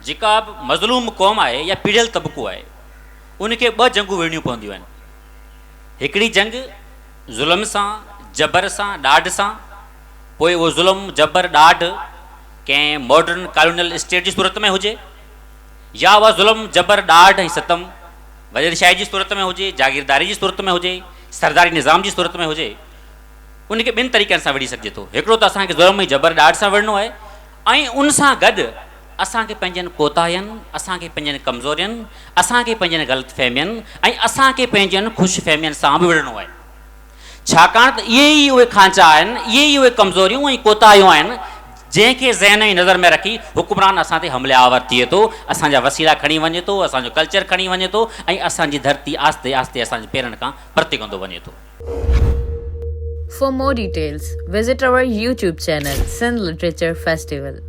جيڪا به مظلوم قوم آهي يا پيڙهيل طبقو آهي، ان کي ٻه جنگون وڙهڻيون پونديون آهن. هڪڙي جنگ ظلم سان، جبر سان، ڏاڍ سان، پوء اهو ظلم، جبر، ڏاڍ ڪنهن ماڊرن ڪالونيل اسٽيٽ جي صورت ۾ هجي يا اها ظلم، جبر، ڏاڍ ۽ ستم وزيرشاهي جي صورت ۾ هجي، جاگيرداري جي صورت ۾ هجي، سرداري نظام جي صورت ۾ هجي، ان کي ٻن طريقن سان وڙهي سگهجي ٿو. هڪڙو ته اسان کي ظلم ۽ جبر ڏاڍ سان وڙهڻو آهي ۽ ان سان گڏ اسان کي پنهنجن ڪوتاهين، اسان کي پنهنجن ڪمزورين، اسان کي پنهنجن غلط فهمين ۽ اسان کي پنهنجن خوش فهمين سان به وڙهڻو آهي. ڇاڪاڻ ته اهي ئي اهي کانچا آهن، اهي ئي اهي ڪمزوريون ۽ ڪوتاهيون آهن، جنهن کي ذهن ۽ نظر ۾ رکي حڪمران اسان تي حملي آور ٿئي ٿو، اسان جا وسيلا کڻي وڃي ٿو، اسان جو ڪلچر کڻي وڃي ٿو ۽ اسان جي ڌرتي آهستي آهستي اسان جي پيرن کان پرتي ڪندو وڃي ٿو. For more details, visit our YouTube channel Sindh Literature Festival.